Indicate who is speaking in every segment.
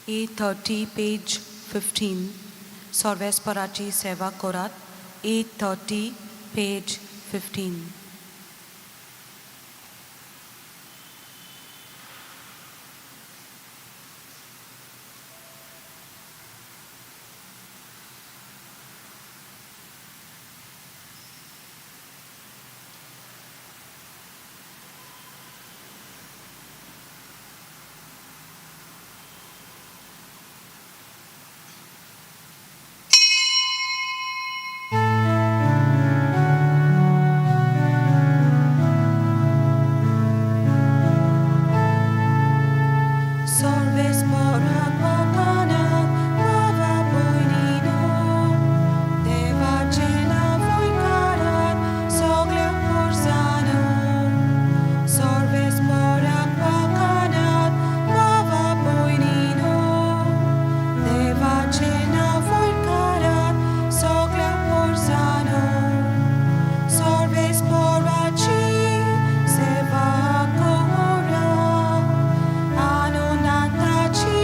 Speaker 1: 8:30, page 15. सोर्वेस्पराची सेवा करात. 8:30, page 15. सोर्वेस्पराक वाकानात भावा भयणीनो, देवाचें नांव वयकारात सगल्या पोरसानो. सोर्वेस्पराक वाकानात भावा भयणीनो, देवाचें नांव वयकारात सगल्या पोरसानो. सोर्वेस्पराची सेवा करात, आनंदाची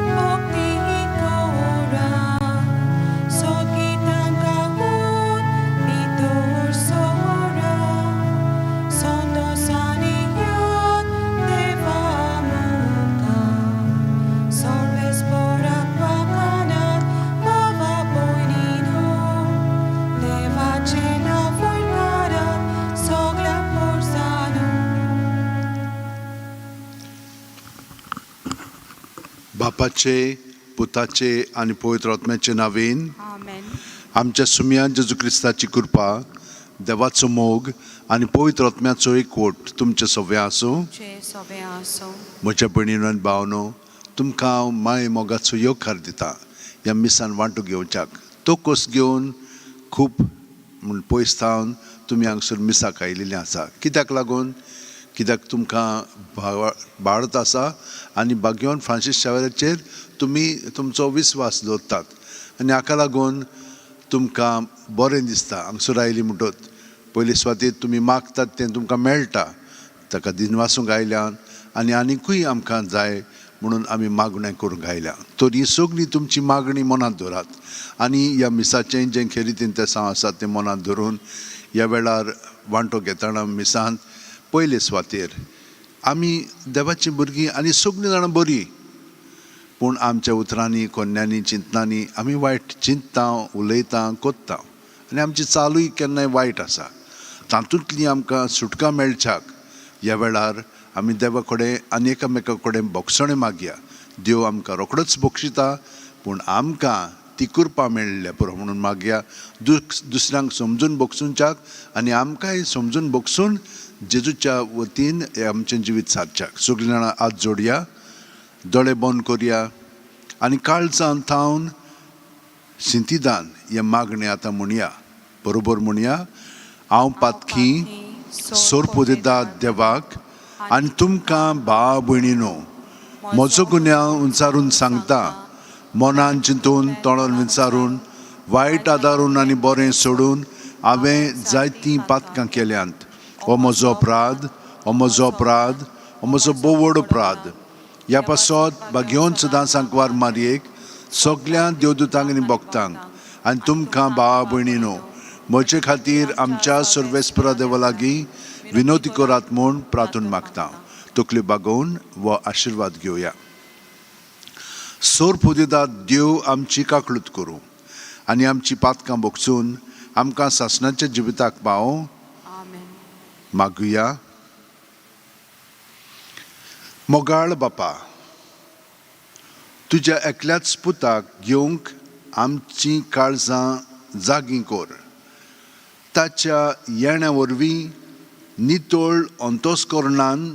Speaker 1: भक्ती करा, सोगीतां गावन भितर सरा, संतोसानी याद देवा मुखार. सोर्वेस्पराक वाकानात भावा भयणीनो, देवाचें नांव वयकारात सगल्या पोरसानो.
Speaker 2: बापाचे, पुताचे आनी पवित्र आत्म्याचे नावेन.
Speaker 1: आमेन.
Speaker 2: आमच्या सुमयान जेजू क्रिस्ताची कृपा, देवाचो मोग आनी पवित्र आत्म्याचो एकवट तुमचे सगळें आसूं.
Speaker 1: चे सोबें आसूं.
Speaker 2: म्हज्या भयणीनो आनी भावनो, तुमकां हांव माय मोगाचो येवकार दिता ह्या मिसान वांटो घेवच्याक. तो कोस घेवन खूब म्हूण पयस थावन तुमी हांगसर मिसाक आयिल्लीं आसा. कित्याक लागून? कित्याक तुमकां भारत आसा आनी भाग्यवान फ्रांसीस शावेराचेर तुमी तुमचो विस्वास दवरतात आनी हाका लागून तुमकां बरें दिसता हांगसर आयली म्हणटत. पयले सुवातेर तुमी मागतात तें तुमकां मेळटा. ताका दिनवासूंक आयल्यान आनी आनिकूय आमकां जाय म्हणून आमी मागणें करूंक आयल्या. तर ही सगळी तुमची मागणी मनांत दवरात आनी ह्या मिसाचें जें खेरीतीन तेसांव आसा तें मनांत धरून ह्या वेळार वांटो घेतना मिसांत पयले सुवातेर आमी देवाचीं भुरगीं आनी सगळीं जाणां बरीं, पूण आमच्या उतरांनी, कोन्यांनी, चिंतनांनी आमी वायट चिंतता, उलयता, कोत्ता आनी आमची चालूय केन्नाय वायट आसा. तातूंतली आमकां सुटका मेळच्याक ह्या वेळार आमी देवा कडेन आनी एकामेका कडेन भोगसणें मागया. देव आमकां रोखडोच बक्षिता, पूण आमकां ती कृपा मेळ्ळ्या पुरो म्हणून मागया. दुसऱ्यांक समजून बगसुनच्याक आनी आमकांय समजून बगसून जेजूच्या वतीन हें आमचें जिवीत सारच्याक सगळीं जाणां हात जोडया, दोळे बंद करया आनी काळजान थावन सिंतिदान हें मागणें आतां म्हणया. बरोबर म्हणया. हांव पातकी सोरपुदेता देवाक आनी तुमकां भाव भयणीनो म्हजो गुन्यांव उंचारून सांगता. मनान चिंतून, तोंडान विचारून, वायट आदारून आनी बरें सोडून हांवें जायतीं पातकां केल्यांत. हो म्हजो अपराध, हो म्हजो अपराध, हो म्हजो भोव व्हड अपराध. ह्या पासत भाग्योन सदां सांकवार मारयेक, सगल्या देवदूतांक आनी भक्तांक आनी तुमकां भावा भयणीनो म्हजे खातीर आमच्या सर्वेस्परा देवा लागीं विनोती करात म्हूण प्रार्थून मागता. तकल्यो बागोवन व आशिर्वाद घेवया. सोर पुदिदात देव आमची काकळूत करूं आनी आमची पातकां बोगसून आमकां सासणाच्या जिविताक पावों.
Speaker 1: आमेन.
Speaker 2: मागुया. मोगाळ बापा, तुज्या एकल्याच पुताक घेवंक आमचीं काळजां जागीं कर. ताच्या येण्या वरवीं नितळ अंतस्करणान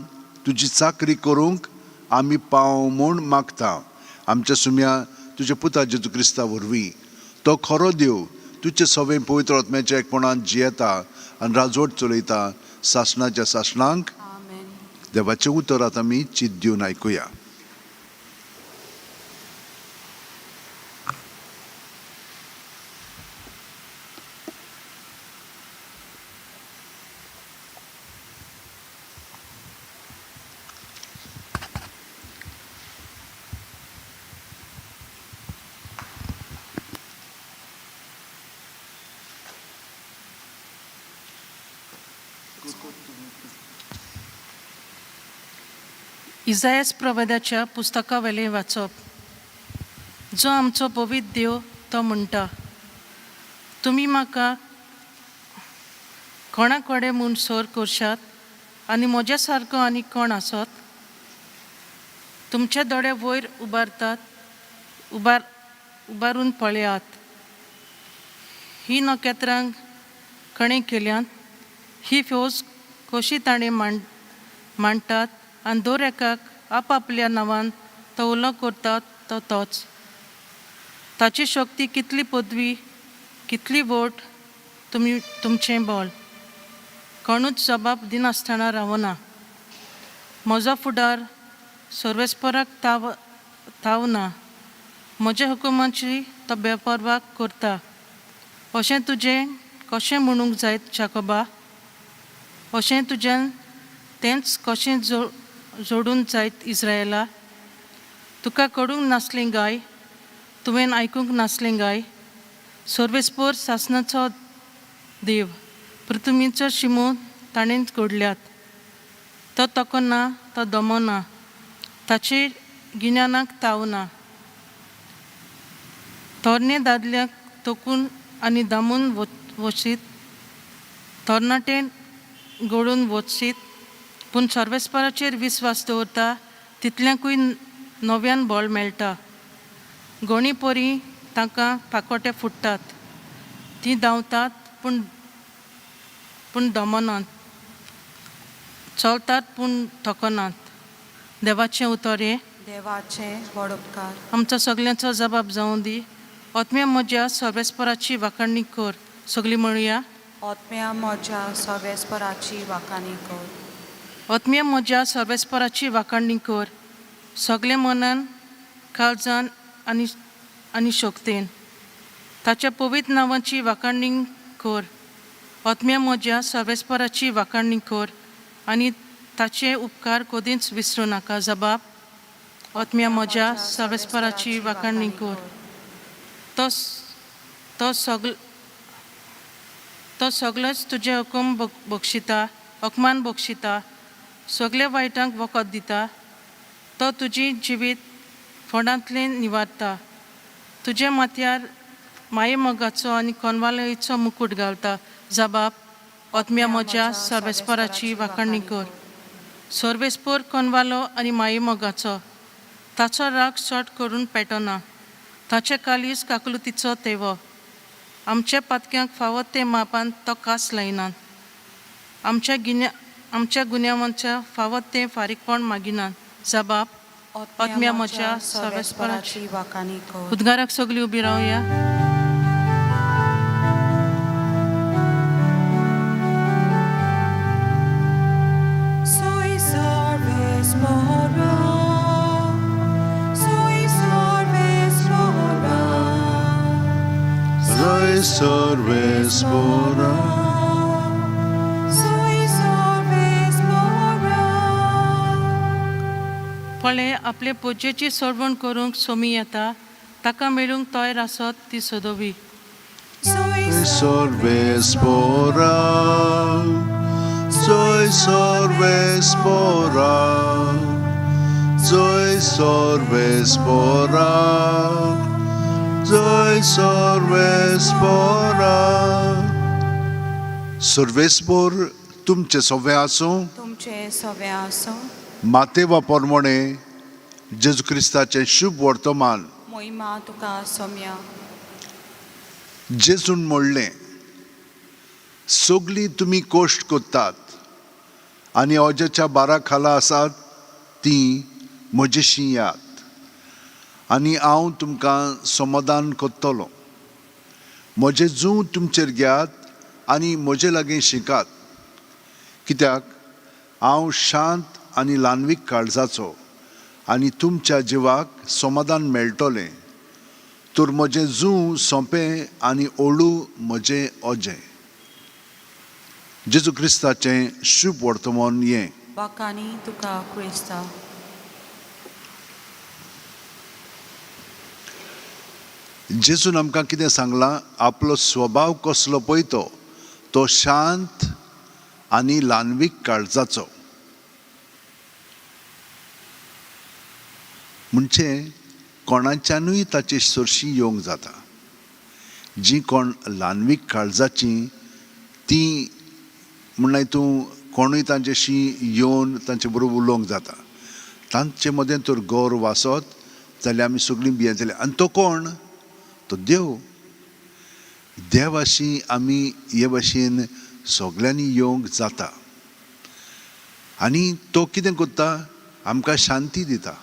Speaker 2: तुजी चाकरी करूंक आमी पाव म्हूण मागता. आमच्या सुम्या तुज्या पुता जेजू क्रिस्ता वरवीं. तो खरो देव, तुजे सवें पवित्र आत्म्याच्या एकपणान जियेता आनी राजवट चलयता सासणाच्या सासणांक.
Speaker 1: आमेन.
Speaker 2: देवाचें उतर आतां आमी चिंत दिवन आयकुया.
Speaker 3: इजायस प्रवेदाच्या पुस्तका वेलें वाचप. जो आमचो पवित्र देव तो म्हणटा, तुमी म्हाका कोणा कडेन म्हूण सर करशात आनी म्हज्या सारको आनी कोण आसत? तुमचे दोळे वयर उबारतात उबारून पळयात, ही नखेत्रां कणें केल्यांत, ही फौज कशी ताणें मांडटात आनी दर एकाक आपआपल्या नांवान तो उलो करता तो तोच. ताची शक्ती कितली पदवी, कितली व्हड तुमी तुमचें बळ, कोणूच जबाब दिनासतना रावना. म्हजो फुडार सर्वेस्पराक थाव ना, म्हज्या हुकुमाची तो बेपर्वा करता. अशें तुजें कशें म्हणूंक जायत जाकोबा, अशें तुज्यान तेंच कशें जोडून जायत इस्रायला? तुका करूंक नासलें गाय, तुवें आयकूंक नासलें गाय? सर्वेस्पर सासणाचो देव, पृथ्वीचो शिमो ताणें घडल्यात. तो तकना, तो दमना, ताचे गिन्यानाक ताव ना. तरणे दादल्याक तोकून आनी दामून वचीत, तरणाटे गळून वचीत, पूण सर्वेस्पराचेर विस्वास दवरता तितल्यांकूय नव्यान बळ मेळटा. गोणी परी तांकां पाकोटे फुट्टात, तीं धांवतात पूण दमनात, चलतात पूण थकनात. देवाचें उतर हें.
Speaker 1: देवाचे व्हड उपकार.
Speaker 3: आमचो सगल्यांचो जबाब जावं दी. आत्म्या म्हज्या सर्वेस्पराची वाखाणी कर. सगळीं म्हणया.
Speaker 1: आत्म्या म्हज्या सर्वेस्पराची वाखाणी कर.
Speaker 3: आत्म्या म्हज्या सर्वेस्पराची वाखाणी कर, सगळें मनान, काळजान आनी शक्तेन ताच्या पवित्र नांवाची वाखाणी कर. आत्म्या म्हज्या सर्वेस्पराची वाखाणी कर आनी ताचे उपकार कदींच विसरूं नाका. जबाब. आत्म्या म्हज्या सर्वेस्पराची वाखाणी कर. तो तो सगळ तो सगळोच तुजे हुकूम बक्षिता, अपमान बक्षिता, सगल्या वायटांक वखद दिता. तो तुजी जिवीत फोंडांतलें निवारता, तुज्या माथ्यार मायेमोगाचो आनी कोनवालयचो मुकूट घालता. जबाब. आत्म्या म्हज्या सर्वेस्पराची वाखाणी कर. सर्वेस्पर कोनवालो आनी मायेमोगाचो, ताचो राग सट करून पेटना. ताचे कालीस काकलुतीचो तेवो, आमच्या पातक्यांक फावो ते मापान तो कास लायना. आमच्या गुन्यांवांच्या फावो तें फारीकपण मागिनात. जबाब. आत्म्या म्हज्या सर्वेस्पराची
Speaker 1: वाखाणी कर.
Speaker 3: उद्गाराक सगळीं उबी रावया.
Speaker 1: Sui serves mora, sui serves mora,
Speaker 2: Sui serves mora,
Speaker 1: sui serves mora.
Speaker 3: पळय, आपले पुजेची सोडवण करूंक सोमी येता, ताका मेळूंक तयार आसत ती सोदोवी.
Speaker 1: Sui
Speaker 2: serves mora, sui serves mora, sui serves mora, sui serves mora. सर्वेस्पोर तुमचें सवें आसूं.
Speaker 1: तुमचे सवे आसूं.
Speaker 2: मातेवा पोरमोणे जेजू क्रिस्ताचें शुभ वर्तमान.
Speaker 1: मोहिमा तुका सोम्या.
Speaker 2: जेजून म्हणलें, सगलीं तुमी कोश्ट करतात आनी अज्याच्या बारा खाला आसात तीं म्हजेशी यात आनी हांव तुमकां समाधान करतलो. म्हजें जूं तुमचेर घेयात आनी म्हजे लागीं शिकात, कित्याक हांव शांत आनी ल्हानवीक काळजाचो आनी तुमच्या जिवाक समाधान मेळटलें. तर म्हजें जूं सोंपें आनी ओळू म्हजें ओजें. जेजू क्रिस्ताचें शुभ वर्तमान हें.
Speaker 1: वाखाणी तुका क्रिस्ता.
Speaker 2: जेजून आमकां कितें सांगलां? आपलो स्वभाव कसलो पळय तो, तो शांत आनी ल्हानवीक काळजाचो. म्हणजे कोणाच्यानूय ताचे सरशी येवंक जाता. जी कोण ल्हानवीक काळजाची ती म्हणल्यार तूं कोणूय तांच्याशी येवन तांचे बरोबर उलोवंक जाता. तांचे मदें तर गौरव आसत जाल्यार आमी सगळीं भियेतले. आनी तो कोण? तो देव. देवाशी आमी हे भाशेन सगल्यांनी येवंक जाता. आनी तो कितें करता? आमकां शांती दिता.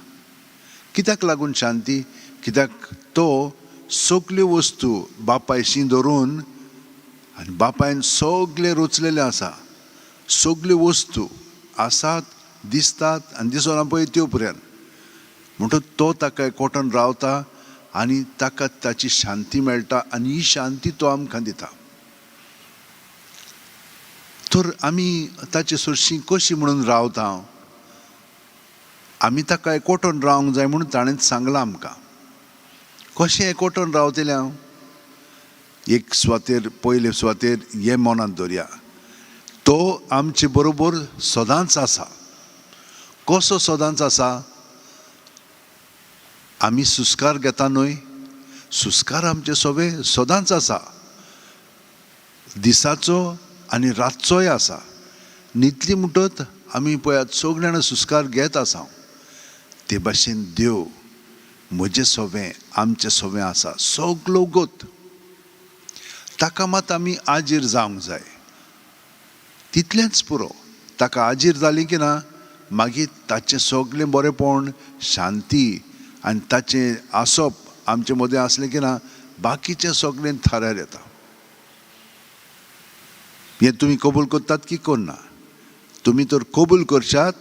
Speaker 2: कित्याक लागून शांती? कित्याक तो सगल्यो वस्तू बापायशी धरून आनी बापायन सगळें रचलेलें आसा. सगल्यो वस्तू आसात, दिसतात आनी दिसना पळय त्यो पर्यंत. म्हणटच तो ताका एकवटून रावता आनी ताका ताची शांती मेळटा आनी ही शांती तो आमकां दिता. तर आमी ताचे सरशी कशी म्हणून रावता? आमी ताका एकवटून रावंक जाय म्हणून ताणें सांगलां आमकां. कशें एकवटून रावतलें हांव? एक सुवातेर, पयले सुवातेर हें मनांत दवरया, तो आमचे बरोबर सदांच आसा. कसो सदांच आसा? आमी सुस्कार घेता न्हय, सुस्कार आमचे सवे सदांच आसा, दिसाचो आनी रातचोय आसा. न्हिदली म्हणटत आमी पळयात सगळे जाणां सुस्कार घेत आसा. ते भाशेन देव म्हजें सवें, आमचें सवें आसा सगलो गोत. ताका मात आमी आजीर जावंक जाय, तितलेंच पुरो. ताका आजीर जाली की ना मागीर ताचें सगलें बरेंपण, शांती आनी ताचें आसप आमचे मदें आसलें की ना बाकीचें सगलें थाऱ्यार येता. हें तुमी कबूल करतात की करना? तुमी तर कबूल करशात,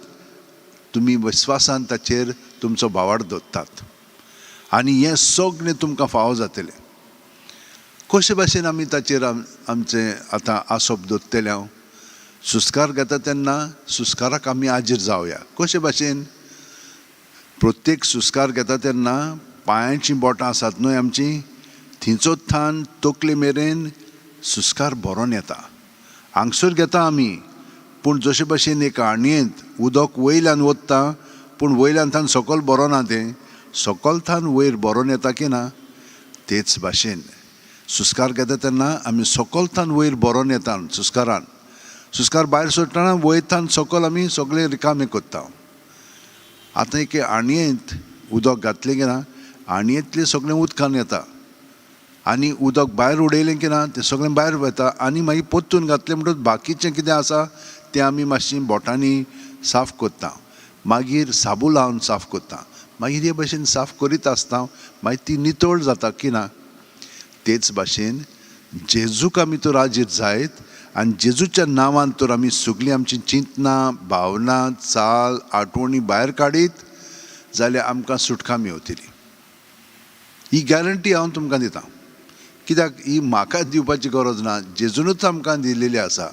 Speaker 2: तुमी विस्वासान ताचेर तुमचो भावार्थ दवरतात आनी हें सगलें तुमकां फावो जातलें. कशे भाशेन आमी ताचेर आमचें आतां आसप दवरतलें? हांव सुस्कार घेता तेन्ना सुस्काराक आमी आजीर जावया. कशे भाशेन? प्रत्येक सुस्कार घेता तेन्ना पांयांचीं बोटां आसात न्हय आमचीं, थंयचो थान तकले मेरेन सुस्कार भरोन येता. हांगसर घेता आमी, पूण जशे भाशेन एक आणयेंत उदक वयल्यान वता, पूण वयल्यान थान सकयल भरोना, तें सकयल थान वयर भरोन येता की ना, तेच भाशेन सुस्कार घेता तेन्ना आमी सकयल थान वयर भरोन येता. सुस्कारान सुस्कार भायर सोडटना वयर थान सकयल आमी सगळें रिकामे करता. आतां एके आणयेंत उदक घातलें की ना, आणयेंतलें सगळें उदकान येता आनी उदक भायर उडयलें की ना तें सगळें भायर वता आनी मागीर परतून घातलें म्हणटकच बाकीचें कितें आसा तें आमी मातशें बोटांनी साफ करता, मागीर साबू लावन साफ करता, मागीर हे भाशेन साफ करीत आसता, मागीर ती नितळ जाता की ना. तेच भाशेन जेजूक आमी तर आजीर जायत आनी जेजूच्या नांवान तर आमी सगळीं आमची चिंतनां, भावना, चाल, आठवणी भायर काडीत जाल्यार आमकां सुटका मेवतली. ही गॅरंटी हांव तुमकां दितां, कित्याक ही म्हाका दिवपाची गरज ना, जेजूनच आमकां दिलेली आसा.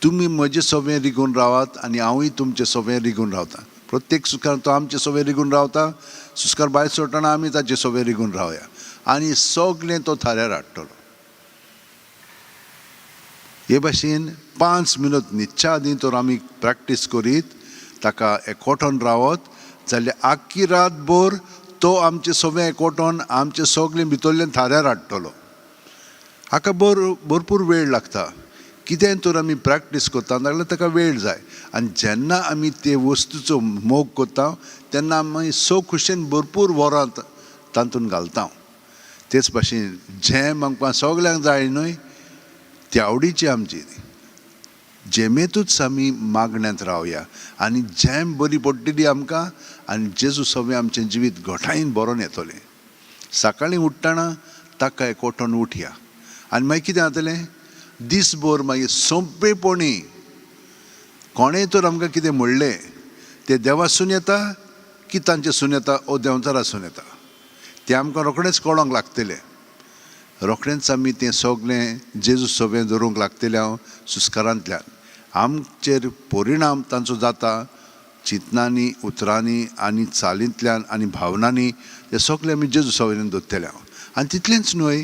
Speaker 2: तुमी म्हजे सवें रिगून रावात आनी हांवूय तुमचे सवें रिगून रावता. प्रत्येक सुस्कार तो आमचे सवें रिगून रावता, सुस्कार भायर सोडटना आमी ताचे सवें रिगून रावया आनी सगळें तो थाऱ्यार हाडटलो. हे भाशेन 5 मिनट न्हिदच्या आदीं तर आमी प्रॅक्टीस करीत ताका एकवटून रावत जाल्यार आख्खी रातभर तो आमचे सगळें एकवटून आमचें सगळें भितरलें थाऱ्यार हाडटलो. हाका भरपूर वेळ लागता. कितें तर आमी प्रॅक्टीस करता जाल्यार ताका वेळ जाय आनी जेन्ना आमी ते वस्तूचो मोग करता तेन्ना आमी सो खुशेन भरपूर वरां तातूंत घालता. तेच भाशेन झेम आमकां सगल्यांक जाय न्हय, ती आवडीची आमची झेमेतूच आमी मागण्यांत रावया आनी झेम बरी पडटली आमकां आनी जेजू सगळें आमचें जिवीत घटायेन बरोवन येतलें. सकाळीं उठ्ठना ताका एकवटून उठया आनी मागीर कितें जातलें, दीसभर मागीर सोंपेपणी कोणें तर आमकां कितें म्हणलें तें देवासून येता की तांचे सून येता ओ देंवचारासून येता तें आमकां रोखडेंच कळोंक लागतलें. रोखडेंच आमी तें सगळें जेजू सगळें धरूंक लागतलें. हांव सुस्कारांतल्यान आमचेर परिणाम तांचो जाता, चिंतनांनी, उतरांनी आनी चालींतल्यान आनी भावनांनी ते सगळें आमी जेजू सगळ्यान दवरतले हांव. आनी तितलेंच न्हय,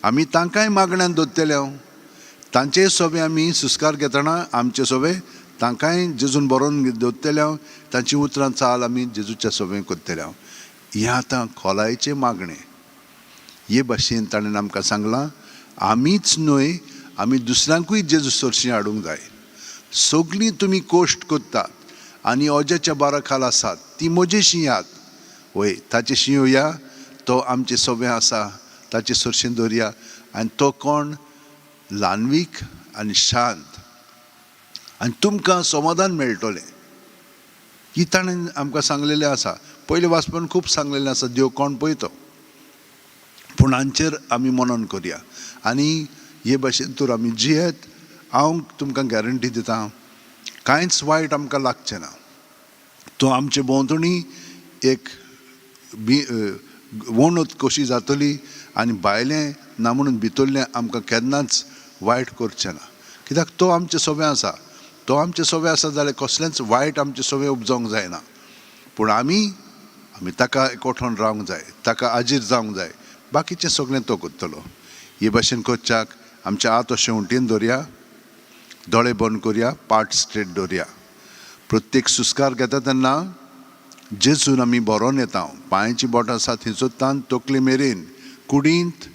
Speaker 2: आमी तांकांय मागण्यान दवरतले हांव, तांचे सोबे आमी सुस्कार घेतना आमचे सोबे तांकांय जेजून बरोवन दवरतले हांव, तांची उतरां चाल आमी जेजूच्या सोबे करतले हांव. हें आतां खोलायेचें मागणें. हे भाशेन ताणें आमकां सांगलां, आमीच न्हय आमी दुसऱ्यांकूय जेजू सरशीं हाडूंक जाय. सगळीं तुमी कोश्ट करतात आनी अज्याच्या बारा खाल आसात ती म्हजेशी यात. वय ताचेशी येवया, तो आमचे सोबे आसा, ताचे सरशीं दवरया. आनी तो कोण ल्हानवीक आनी शांत आनी तुमकां समाधान मेळटलें. ही ताणें आमकां सांगलेलें आसा. पयलें वाचपान खूब सांगलेलें आसा देव कोण पळय तो, पूण हांचेर आमी मनन करया आनी हे भाशेन तर आमी जियेत. हांव तुमकां गॅरंटी दिता कांयच वायट आमकां लागचें ना. तो आमचे भोंवतणी एक वणत कशी जातली आनी भायलें ना म्हणून भितरलें आमकां केन्नाच वायट करचें ना. कित्याक तो आमचे सोबे आसा. तो आमचे सोबे आसा जाल्यार कसलेंच वायट आमचे सोबे उपजोवंक जायना. पूण आमी आमी ताका एकवठोन रावंक जाय, ताका आजीर जावंक जाय, बाकीचें सगळें तो करतलो. हे भाशेन करच्याक आमच्या हात अशें उंटीन दवरया, दोळे बंद करया, पाट स्ट्रेट दवरया. प्रत्येक सुस्कार घेता तेन्ना जेजून आमी बरोवन येता. पांयची बोटां आसा थंयचो तान तकले मेरेन, कुडींत,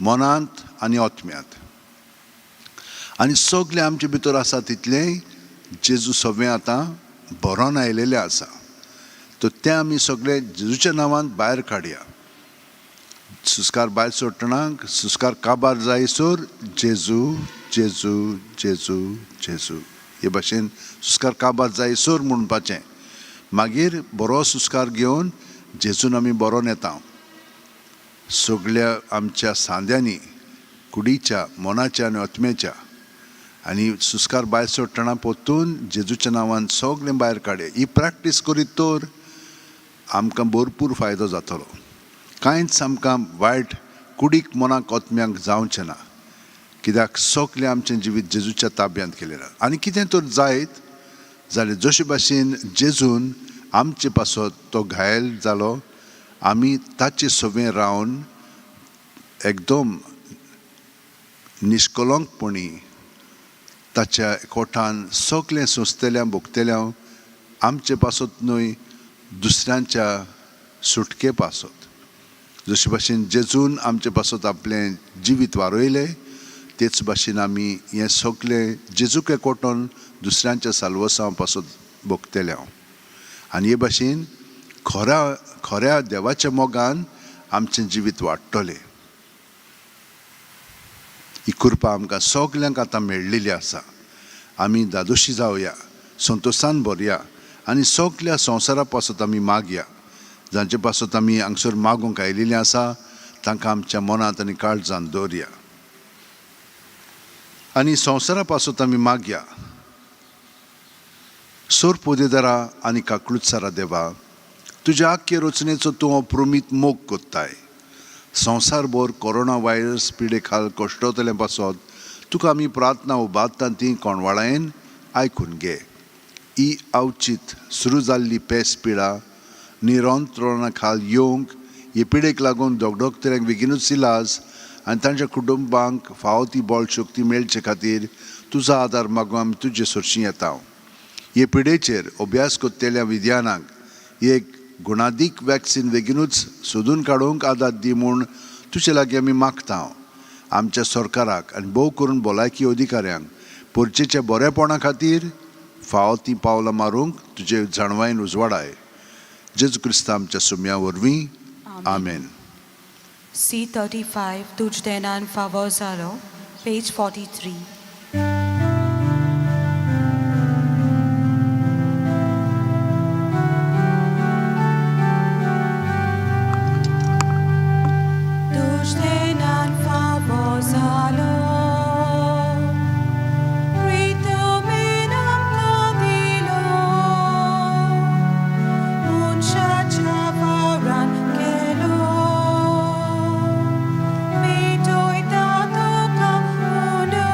Speaker 2: मनांत आनी आत्म्यांत. आनी सगळें आमचे भितर आसा तितलें जेजू सगळें आतां बरोवन आयलेलें आसा. तर तें आमी सगळें जेजूच्या नांवान भायर काडया. सुस्कार भायर सोडटना सुस्कार काबार जायसर जेजू जेजू जेजू जेजू हे भाशेन सुस्कार काबार जायसर म्हणपाचें. मागीर बरो सुस्कार घेवन जेजून आमी बरोवन येता. सगळ्या आमच्या सांद्यांनी, कुडीच्या, मनाच्या आनी आत्म्याच्या. आनी सुस्कार भायर सोडटना परतून जेजूच्या नांवान सगळें भायर काडया. ही प्रॅक्टीस करीत तर आमकां भरपूर फायदो जातलो. कांयच आमकां वायट कुडीक, मनाक, आत्म्यांक जावचें ना. कित्याक सगळें आमचें जिवीत जेजूच्या ताब्यांत केलें ना. आनी कितें तर जायत जाल्यार जशे भाशेन जेजून आमचे पासत तो घायल जालो, आमी ताचे सवें रावन एकदम निश्कलंकपणी ताच्या कोठान सगळें सोंसतल्या भोगतल्या, आमचे पासत न्हय दुसऱ्यांच्या सुटके पासत. जशे भाशेन जेजून आमचे पासत आपलें जिवीत वारयलें, तेच भाशेन आमी हें सगळें जेजूक एकवटोन दुसऱ्यांच्या साल्वसांव पासत भोगतले हांव. आनी हे भाशेन खऱ्या खऱ्या देवाच्या मोगान आमचें जिवीत वाडटलें. ही कृपा आमकां सगल्यांक आतां मेळ्ळेली आसा. आमी दादोशी जावया, संतोशान भरया आनी सगल्या संवसारा पासत आमी मागया. जांचे पासत आमी हांगसर मागूंक आयिल्लीं आसा तांकां आमच्या मनांत आनी काळजांत दवरया आनी संवसारा पासत आमी मागया. सोर पोदेदारा आनी काकळुतसारा देवा, तुज्या आख्खे रचनेचो तूं अप्रमीत मोग कोत्ताय. संवसारभर कोरोना व्हायरस पिडे खाल कश्टतले पासत तुका आमी प्रार्थना उबारता ती कोणवाळायेन आयकून घे. ही अवचीत सुरू जाल्ली पेस पिडा निरंतरणा खाल येवंक हे पिडेक लागून दोगदोगतल्यांक बेगीनूच इलाज आनी तांच्या कुटुंबांक फावो ती बळ शक्ती मेळचे खातीर तुजो आदार मागून आमी तुजे सरशीं येता. हे पिडेचेर अभ्यास करतल्या विज्ञानाक एक गुणादीक वॅक्सिन बेगीनूच सोदून काडूंक आदार दी म्हूण तुजे लागीं आमी मागता. आमच्या सरकाराक आनी भोव करून भलायकी अधिकाऱ्यांक परचेच्या बरेपणा खातीर फावो तीं पावलां मारूंक तुजे जाणवायेन उजवाडाय. जेजू क्रिस्ता आमच्या सुम्या वरवीं, आमेन.
Speaker 1: C35 तुज देनान फावो जालो, पेज 43. तुज देनान फावो जालो, प्रितमेन आमकां दिलो, मनशाच्या वावरान केलो, पेटयता तुका उंडो.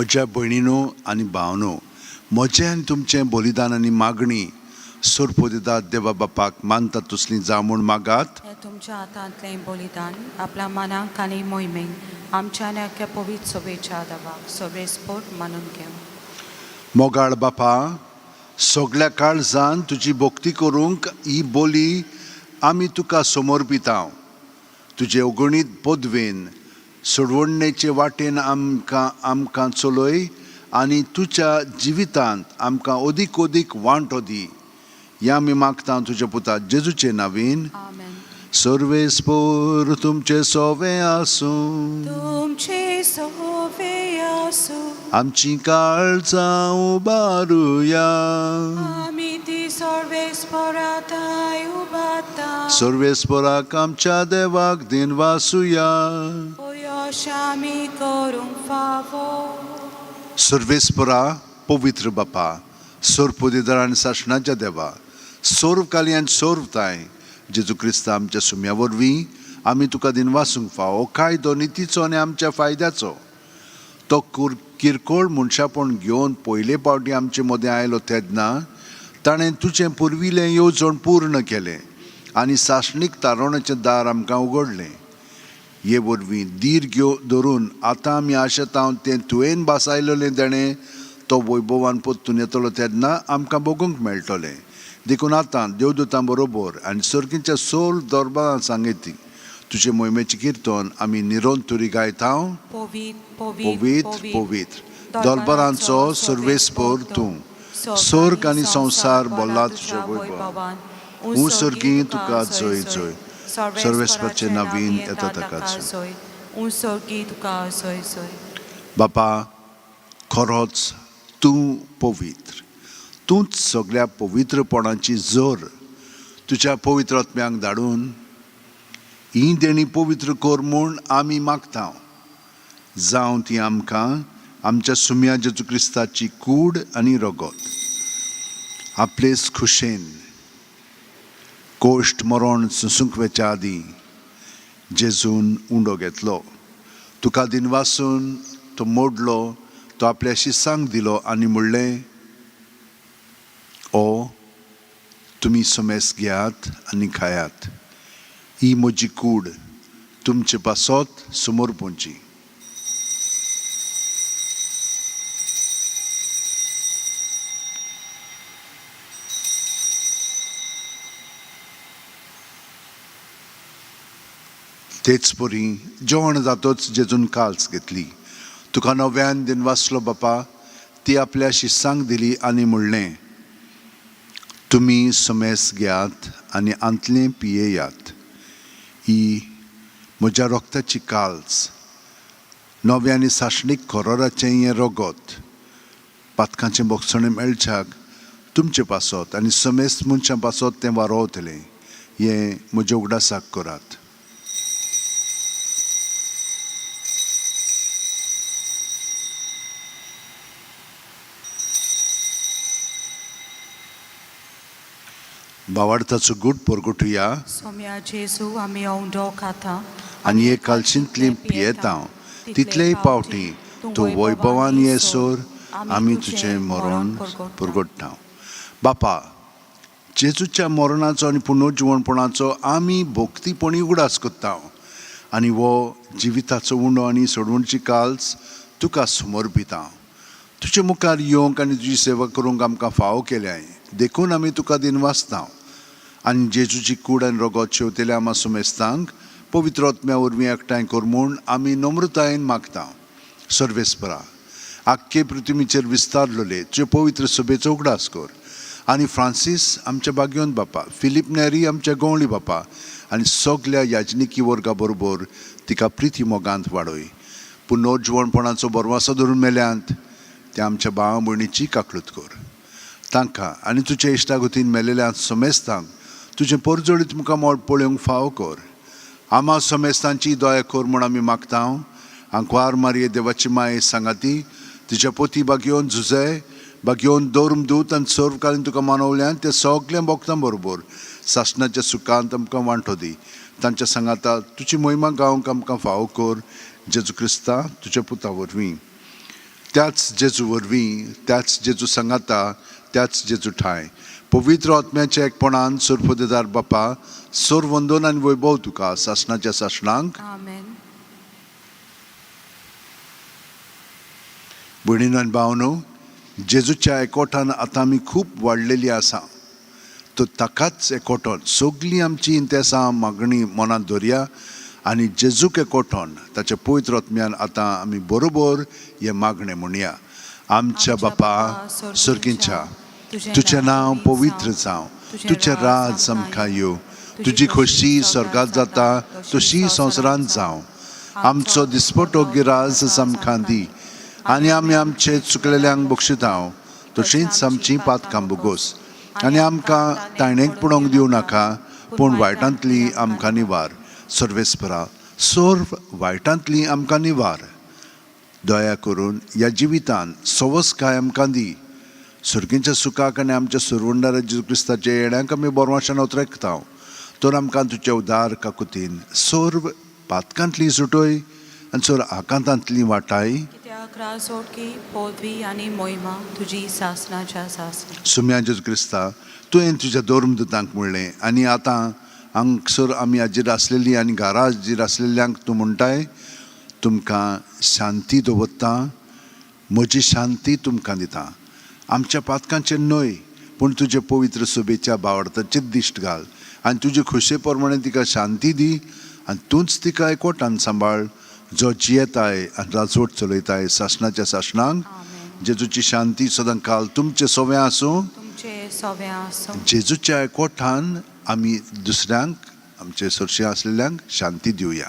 Speaker 2: म्हज्या भयणीनो आनी भावनो, म्हजें आनी तुमचें बलिदान आनी मागणी सोरपोदिदात देवा बापाक मानता तसली जावं म्हूण मागात.
Speaker 1: हें तुमच्या हातांतलें बलिदान आपल्या मनाक आनी मोहिमेक आमच्या आनी आख्या पवित्र सभेच्या देवाक सवेस्पोट मानून घेवं.
Speaker 2: मोगाळ बापा, सगळ्या काळजान तुजी भक्ती करूंक ही बोली आमी तुका समर्पितांव. तुजे अगणीत पदवेन सोडवणेचे वाटेन आमकां आमकां चलय आनी तुज्या जिवितांत आमकां अदीक अदीक वांटो दी. ह्या आमी मागता तुज्या पुता जेजूचे नावीन.
Speaker 1: आमेन.
Speaker 2: सर्वेस्पोर तुमचे सोवे आसूं.
Speaker 1: तुमचे सोवे आसूं.
Speaker 2: आमची काळजां उबारुया.
Speaker 1: आमी ती सर्वेस्पराताय उबाता.
Speaker 2: सर्वेस्पराक आमच्या देवाक दिनवासुया.
Speaker 1: यश आमी करूंक फावो.
Speaker 2: सर्वेस्परा, पवित्र बापा, सर्व आनी सासणाच्या देवा, सर्व काली आनी सर्व ताय, जेजू क्रिस्ता आमच्या सुम्या वरवीं आमी तुका दिनवासूंक फावो कायदो नितीचो आनी आमच्या फायद्याचो. तो किरकोळ मनशापण घेवन पयले फावटी आमचे मदें आयलो तेन्ना ताणें तुजें पुर्विल्लें येवजण पूर्ण केलें आनी सासणीक तारोणाचें दार आमकां उगडलें. हे वरवीं धीर घेव धरून आतां आमी आशेता तें तुवें भासायलेलें देणें तो वैभवान परतून येतलो तेन्ना आमकां बगूंक मेळटलें. देखून आतां देवदूतां बरोबर आनी सर्गीच्या सोल दरबारां सांगयती तुजे मोहिमेचें किर्तन आमी निरंतरी गायता.
Speaker 1: पवित्र, पवित्र,
Speaker 2: पवित्र, पवित्र, दरबारांचो सर्वेस्पोर तूं, स्वर्ग आनी संवसार भरला तुज्या वैभवान. ऊं सर्गीं तुका जय जय. सर्वेस्परचें नवीन येता ताका जय.
Speaker 1: ऊं सर्गीं तुका जय जय.
Speaker 2: बापा, खरोच तूं पवित्र, तूंच सगळ्या पवित्रपणाची जोर. तुज्या पवित्र आत्म्यांक धाडून ही देणी पवित्र कर म्हूण आमी मागता. जावं ती आमकां आमच्या सुम्या जेजू क्रिस्ताची कूड आनी रगत. आपलेच खुशेन कोश्ट मरण सुसूंक वेच्या आदीं जेजून उंडो घेतलो, तुका दिनवासून तो मोडलो, तो आपल्या शिसांक दिलो आनी म्हणलें, ओ तुमी समेस घेयात आनी खायात, ही म्हजी कूड तुमचे पासत समर्पूंची. तेच परी जेवण जातोच जेजून काल्स घेतली, तुका नव्यान दिनवासलो बापा, ती आपल्या शिसांक दिली आनी म्हणलें, तुमी समेस घेयात आनी आंतलें पियेयात, ही म्हज्या रक्ताची काल्स, नव्या आनी सासणीक खरोराचें हें रगत, पातकांचें बोगसणें मेळच्याक तुमचे पासत आनी समेस्त मनशां पासत तें वारोवतलें. हें म्हज्या उगडासाक करात. भावार्थाचो गूट परगटुया.
Speaker 1: सोम्या जेजू, आमी उंडो खाता
Speaker 2: आनी हे कालशींतली पियेता तितलेय पावटी तूं वैभवान येसर आमी तुजें मरण परगट्टा. बापा, जेजूच्या मरणाचो आनी पुनर्जिवणपणाचो आमी भक्तीपणी उगडास करता आनी हो जिविताचो उंडो आनी सोडवणची काल्स तुका समर्पिता. तुजे मुखार येवंक आनी तुजी सेवा करूंक आमकां फावो केल्याय देखून आमी तुका दिनवासता. आनी जेजूची कूड आनी रगत शेवतेल्या आमा सुमेस्तांक पवित्र आत्म्या वरवीं एकठांय कर म्हूण आमी नम्रतायेन मागता. सर्वेस्परा, आख्खे पृथ्वीचेर विस्तारलेले तुजे पवित्र सभेचो उगडास कर आनी फ्रांसीस आमच्या बागयोन बापा, फिलीप नेरी आमच्या गवळी बापा आनी सगल्या याजनिकी वर्गा बरोबर तिका प्रिती मोगांत वाडय. पुनर्जिवणपणाचो बरवासो धरून मेल्यांत त्या आमच्या भावा भयणीची काकळूत कर. तांकां आनी तुज्या इश्टागतीन मेलेल्या समेस्तांक तुजें परजळीत मुखामळ पळोवंक फावो कर. आमा समेस्तांची दया कर म्हूण आमी मागता. आंकवार मारये देवाची माये सांगाती तुज्या पोती बागयोवन झुजे बागयोवन दौर्म दूत आनी सर्वकालीन तुका मानवल्यान ते सगळें भोगतां बरोबर सासणाच्या सुखांत आमकां वांटो दी. तांच्या सांगाता तुजी मोहिमा गावंक आमकां फावो कर. जेजू क्रिस्ता तुज्या पुता वरवीं. त्याच जेजू वरवीं, त्याच जेजू सांगाता, त्याच जेजू ठांय पवित्र आत्म्याच्या एकपणान सोरपोदेदार बापा, सोर वंदन आनी वैभव तुका सासणाच्या सासणांक.
Speaker 1: आमेन.
Speaker 2: भयणीनो आनी भावनो, जेजूच्या एकवटान आतां आमी खूब वाडलेली आसा. तर ताकाच एकवटोन सगळीं आमची इंतेसां मागणी मनांत धरया आनी जेजूक एकवटोन ताच्या पवित्र आत्म्यान आतां आमी बरोबर हें मागणें म्हणया. आमच्या बापा सर्गींच्या, तुजें नांव पवित्र जावं, तुजें राज आमकां येवं, तुजी खोशी स्वर्गात जाता तशी संवसारांत जावं. आमचो दिसपटो गिराज आमकां दी आनी आमी आमचे चुकलेल्यांक बक्षितांव तशींच आमचीं पातकां बोगोस आनी आमकां ताणेक पडोवंक दिवं नाका, पूण वायटांतली आमकां निवार. सर्वेस्परा, सर्व वायटांतली आमकां निवार. दया करून ह्या जिवितान सवसकाय आमकां दी. सर्गींच्या सुखाक आनी आमच्या सुरवंडार जेजू क्रिस्ताच्या येण्यांक आमी बोरवाशान ओतरेकता. तर आमकां तुज्या उदार काकुतीन सर्व पातकांतली सुटय आनी सर्व आकांतांतली वाटाय.
Speaker 1: कित्याक राजोटकी, पदवी आनी मोहिमा तुजी सासणाच्या सासणा.
Speaker 2: सुम्या जेजू क्रिस्ता, तुवें तुज्या धर्मदूतांक म्हणलें आनी आतां हांगसर आमी हाजेर आसलेली आनी घरा हाजेर आसलेल्यांक तूं म्हणटाय, तुमकां शांती दवरता, म्हजी शांती तुमकां दिता. आमच्या पातकांचेर न्हय, पूण तुजे पवित्र सभेच्या बावडताचेर दिश्ट घाल आनी तुजे खोशये प्रमाणे तिका शांती दी आनी तूंच तिका एकवटान सांबाळ, जो जियेताय आनी राजवट चलयताय सासणाच्या सासणांक.
Speaker 1: आमेन.
Speaker 2: जेजूची शांती सदांकाल तुमचे सोवे आसूं.
Speaker 1: तुमचे सोवे आसूं.
Speaker 2: जेजूच्या एकवटान आमी दुसऱ्यांक, आमचे सरशी आसलेल्यांक शांती दिवया.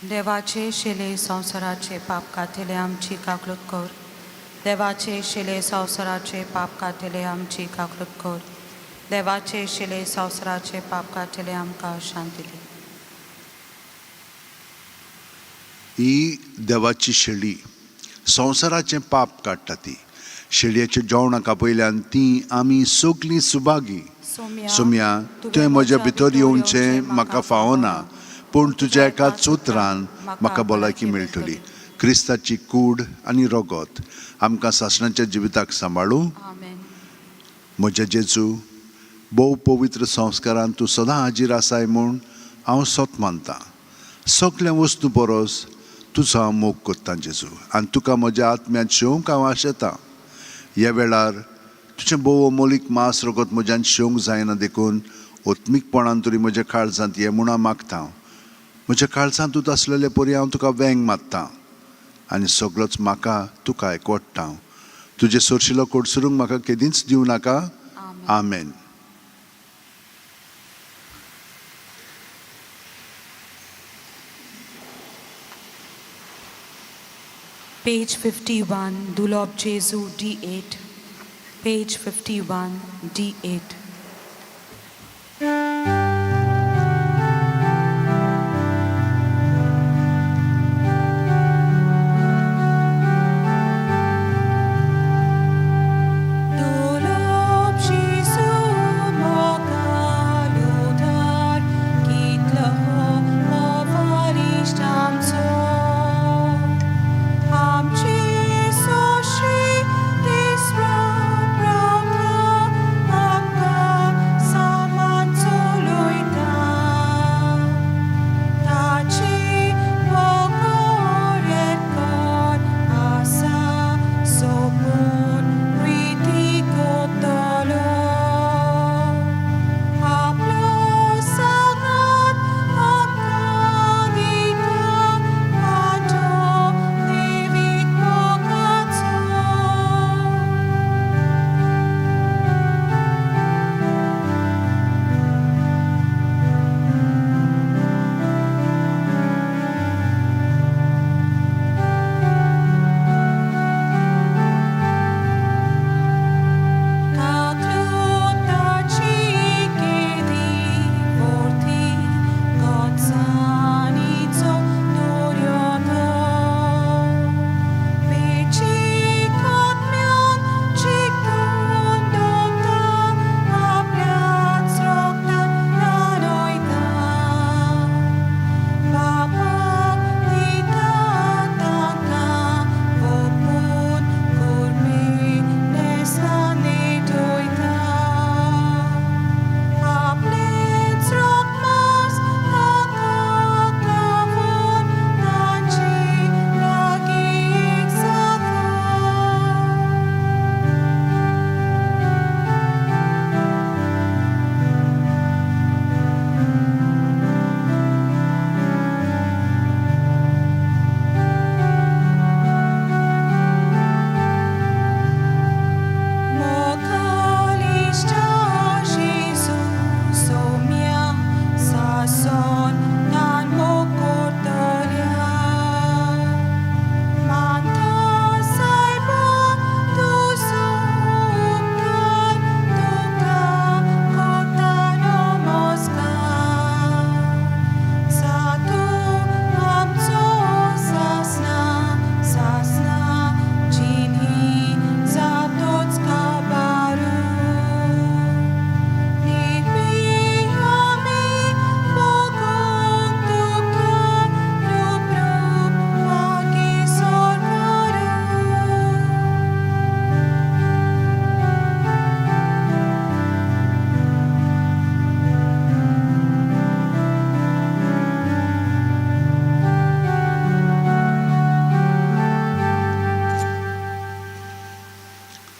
Speaker 1: देवाचे शिले, संवसाराचे पाप कातले, आमची काकलूत कर. देवाचे शिले, संवसाराचे पाप कातले, आमची काकलूत कर. देवाचे शिले, संवसाराचे पाप कातले, आमकां शांती दी.
Speaker 2: ही देवाची शेळी, संवसाराचें पाप काडटा. ती शेळयेच्या जेवणाक आपयल्यान ती आमी सगलीं सुभागी. सोम्या, तुवें म्हज्या भितर येवचें म्हाका फावना, पूण तुज्या एका चुत्रान म्हाका भलायकी मेळटली. क्रिस्ताची कूड आनी रगत आमकां सासणाच्या जिविताक सांबाळूं.
Speaker 1: आमेन.
Speaker 2: म्हज्या जेजू, भोव पवित्र संस्कारान तूं सदां हाजीर आसाय म्हूण हांव सत मानतां. सगल्या वस्तू परस तुजो हांव मोग करतां जेजू, आनी तुका म्हज्या आत्म्यांत शेवंक हांव आशेतां. ह्या वेळार तुजें भोव अमोलीक मांस रगत म्हज्यान शेवंक जायना, देखून आत्मीकपणान तरी म्हज्या काळजांत ये म्हूण हांव मागता. म्हज्या काळजांत तूं आसलेले परी हांव तुका वेंग मारता आनी सगळोच म्हाका तुका एकवट्टा. तुजें सोरशिलो कोडसरूंक म्हाका केदींच दिवं नाका.
Speaker 1: आमेन.
Speaker 2: आमेन.
Speaker 1: Page 51, Dulob Jesu D8. Page 51, D8. Dulob Jesu mokalutar, kitlo movarishtamso. आमची सोशी तिसरो प्रभु आमकां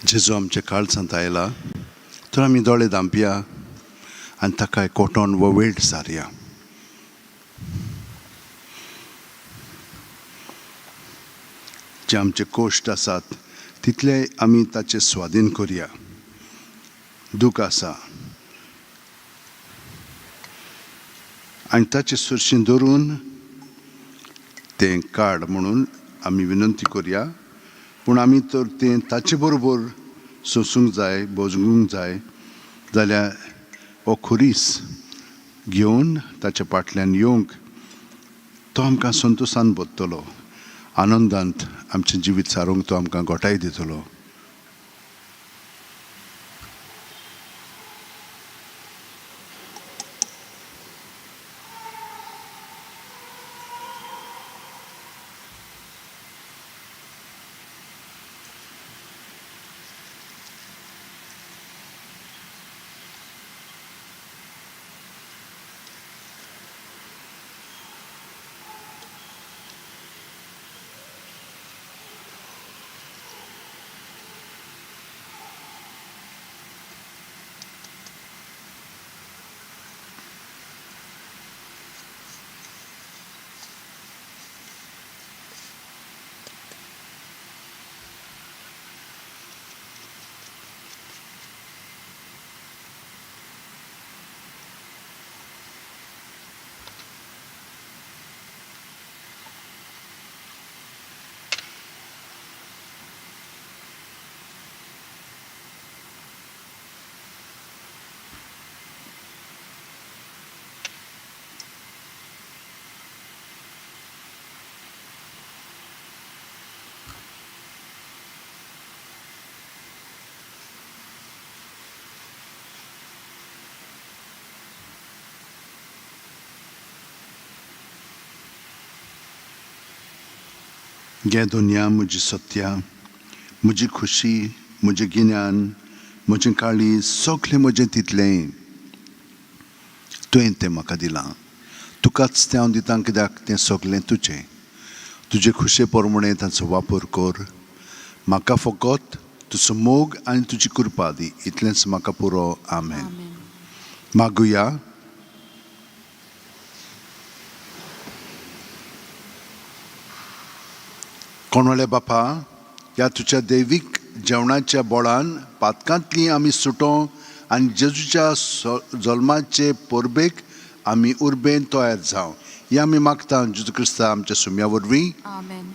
Speaker 2: जेजू आमच्या काळजांत आयला तर आमी दोळे धांपया आनी ताका कोटोन वो वेळ सारया. जे आमचे कोश्ट आसात तितले आमी ताचे स्वाधीन करया. दूख आसा आनी ताचे सुरशीं धरून तें काड म्हणून आमी विनंती करया. पूण आमी तर तें ताचे बरोबर सोंसूंक जाय, भोजूंक जाय जाल्यार हो खुरीस घेवन ताच्या फाटल्यान येवंक तो आमकां संतोशान बदतलो, आनंदांत आमचें जिवीत सारूंक तो आमकां गोठाय दितलो. गे दुनिया म्हजी सत्या, म्हजी खुशी, म्हजें गिन्यान, म्हजें काळीज, सगळें म्हजें तितलें तुवें तें म्हाका दिलां. तुकाच तें हांव दितां कित्याक तें सगळें तुजें. तुजे खुशे प्रमाणें ताचो वापर कर. म्हाका फकत तुजो मोग आनी तुजी कृपा दी, इतलेंच म्हाका पुरो. आमेन. मागुया. कोणवले बापा, ह्या तुज्या दैवीक जेवणाच्या बोळान पातकांतली आमी सुटो आनी जेजूच्या जल्माचे परबेक आमी उर्बेन तयार जावं, हें आमी मागता जेजू क्रिस्ता आमच्या सुम्या वरवीं.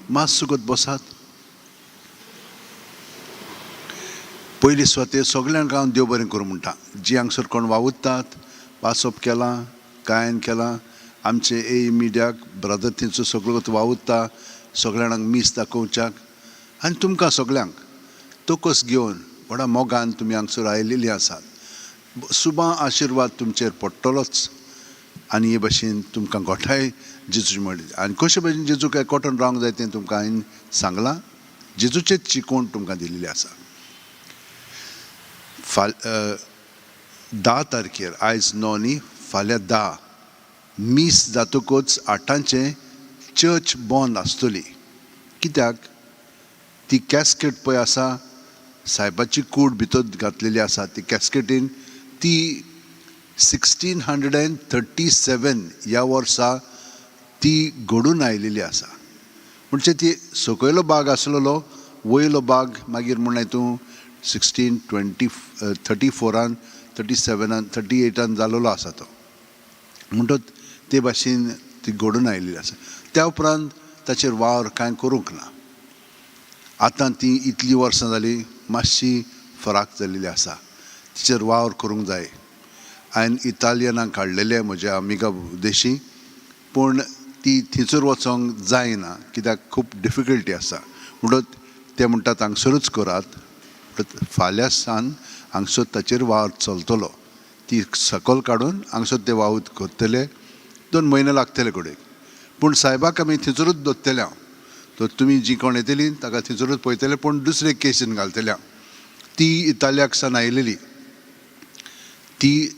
Speaker 2: मात सुगत बसात. पयली सुवातेर सगल्यांक हांव देव बरें करूं म्हणटा. जी हांगसर कोण वावुरतात, वाचप केलां, गायन केलां, आमचे ए मिडियाक ब्रदर थंयचो सगळो वावुरता, सगळ्या जाणांक मीस दाखोवच्याक आनी तुमकां सगल्यांक तोकस घेवन व्हडा मोगान तुमी हांगसर आयिल्लीं आसात. सुबा आशिर्वाद तुमचेर पडटलोच आनी हे भशेन तुमकां गोठाय जेजूची मेळ्ळी. आनी कशे भशेन जेजूक एकवटून रावंक जाय तें तुमकां हांवें सांगलां. जेजूचेच शिकवण तुमकां दिल्ली आसा. 10 तारखेर, आयज 9 न्ही, फाल्यां 10 मीस जातकूच 8ांचें चर्च बंद आसतली. कित्याक ती कॅस्केट पळय आसा, सायबाची कूड भितर घातलेली आसा. ती कॅस्केटीन ती 1637 ह्या वर्सा ती घडून आयलेली आसा. म्हणजे ती सकयलो भाग आसलेलो, वयलो भाग मागीर म्हणलें तूं 1634 37 38 जालेलो आसा तो. म्हणटच ते भाशेन ती घडून आयलेली आसा. त्या उपरांत ताचेर वावर कांय करूंक ना. आतां ती इतलीं वर्सां जालीं, मातशी फराक जाल्लेली आसा. तिचेर वावर करूंक जाय. हांवें इटालियनाक काडलेले म्हज्या आमिगा देशी, पूण ती थंयसर वचोंक जायना कित्याक खूब डिफिकल्टी आसा. म्हणटच ते म्हणटात हांगसरूच करात. म्हणटच फाल्यां सान हांगसर ताचेर वावर चलतलो. ती सकयल काडून हांगसर ते वावर करतले. 2 म्हयने लागतले घडये, पूण सायबाक आमी थंयसरूच दवरतले हांव. तर तुमी जी कोण येतली ताका थंयसरूच पळयतले, पूण दुसरे केसीन घालतले हांव. ती इतालियाक सान आयलेली, ती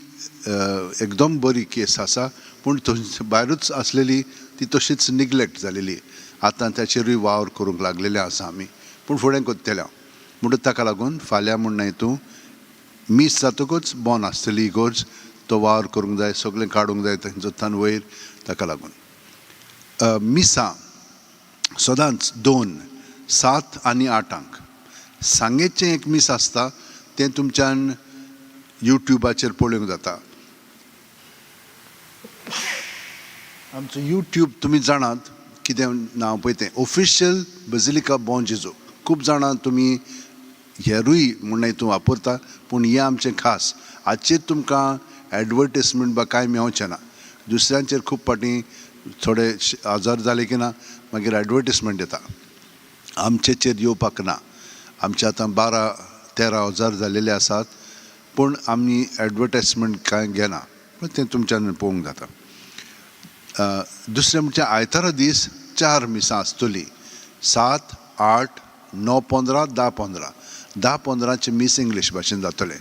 Speaker 2: एकदम बरी केस आसा, पूण भायरूच आसलेली, ती तशीच निग्लेक्ट जालेली. आतां ताचेरूय वावर करूंक लागलेले आसा आमी, पूण फुडें करतले हांव. म्हणून ताका लागून फाल्यां म्हूण न्हय तूं मीस जातकूच बंद आसतली इगोर्ज, तो वावर करूंक जाय, सगळें काडूंक जाय तांचो तान वयर, ताका लागून मिसां सदांच 2, 7 आनी 8 सांगेचें एक मीस आसता तें तुमच्यान युट्युबाचेर पळोवंक जाता. आमचो युट्यूब तुमी जाणात कितें नांव पळय तें ऑफिशियल बजिलिका बॉं जेजू. खूब जाणां तुमी हेरूय म्हूण तूं वापरता, पूण हें आमचें खास. हाचेर तुमकां एडवर्टीजमेंट बा कांय मेवचें ना. दुसऱ्यांचेर खूब फावटी थोडे हजार जाले की ना मागीर एडवर्टीजमेंट येता, आमचेचेर येवपाक ना. आमचे आतां 12-13 हजार जालेले आसात, पूण आमी एडवर्टायजमेंट कांय घेना, पूण तें तुमच्यान पळोवंक जाता. दुसरें म्हणजे आयतारा दीस 4 मिसां आसतलीं, 7, 8, 9, 15, 10, 15. 10, 15 मीस इंग्लीश भाशेन जातलें.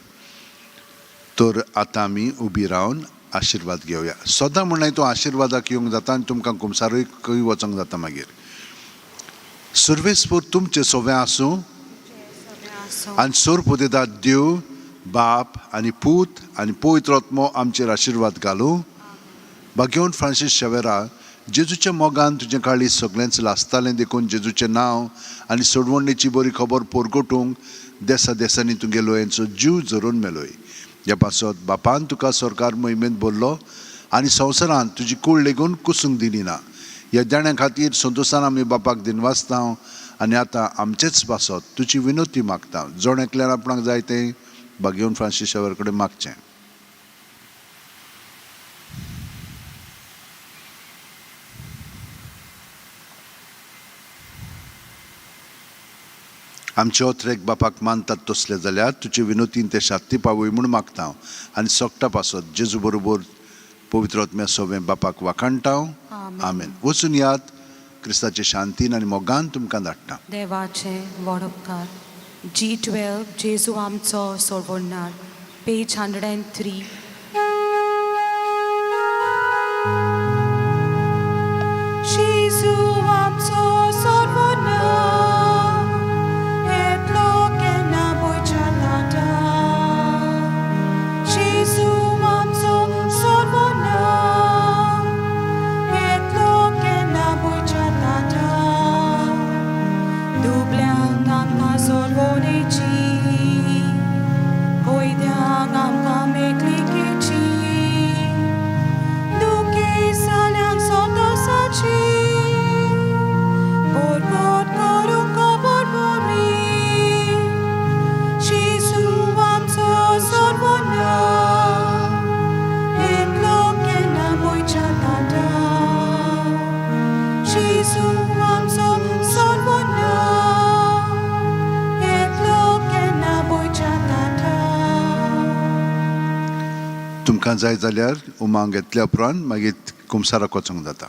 Speaker 2: तर आतां आमी उबी रावन आशिर्वाद घेवया. सदां म्हणल्यार तूं आशिर्वादाक येवंक जाता आनी तुमकां कुमसारूय खंय वचोंक जाता. मागीर सर्वेस्पोर तुमचें सोवें आसूं आनी सोरपुतेदाद देव बाप आनी पूत आनी पवित्र आत्मो आमचेर आशिर्वाद घालूं. भाग्यवंत फ्रांसीस शेवेरा, जेजूच्या मोगान तुजें काळीज सगळेंच लासतालें, देखून जेजूचें नांव आनी सोडवणेची बरी खबर पोरगोटूंक देसा देसांनी तुगेलो लोयांचो जीव झरोवन मेलोय. ह्या पासत बापान तुका सरकार मोहिमेंत भरलो आनी संवसारांत तुजी कूळ लेगून कुसूंक दिली ना. ह्या देण्या खातीर संतोशान आमी बापाक दिनवासता आनी आतां आमचेच पासत तुजी विनोती मागता. जण एकल्यान आपणाक जाय तें भाग्यवंत फ्रांसीस शेवर कडेन मागचें. आमचे ओत्रेक बापाक मानतात तसले जाल्यार तुजे विनोतीन ते शांती पावय म्हूण मागता आनी सोगटा पासत जेजू बरोबर पवित्र आत्म्या सोवें बापाक वाखाणटा. आमेन. वचून याद क्रिस्ताचे शांतीन आनी मोगान तुमकां धाडटा.
Speaker 1: देवाचे व्हड उपकार. G12 जेजू आमचो सोडवणदार, पेज 103. जेजू आमचो सोडवणदार, येतलो केन्ना बोयच्या लाटार. जेजू आमचो सोडवणदार, येतलो केन्ना बोयच्या लाटार. दुबल्यांक आमकां सोडवणेची, कोयद्यांक आमकां मेकळिकेची, दुखी जाल्यांक संतोसाची, पोरपोट करूंक खबर बरी. जेजू आमचो सोडवणदार, येतलो केन्ना बोयच्या लाटार. जेजू आमचो सोडवणदार, येतलो केन्ना बोयच्या लाटार.
Speaker 2: तुमकां जाय जाल्यार उमांग घेतल्या उपरांत मागीर कुमसाराक वचूंक जाता.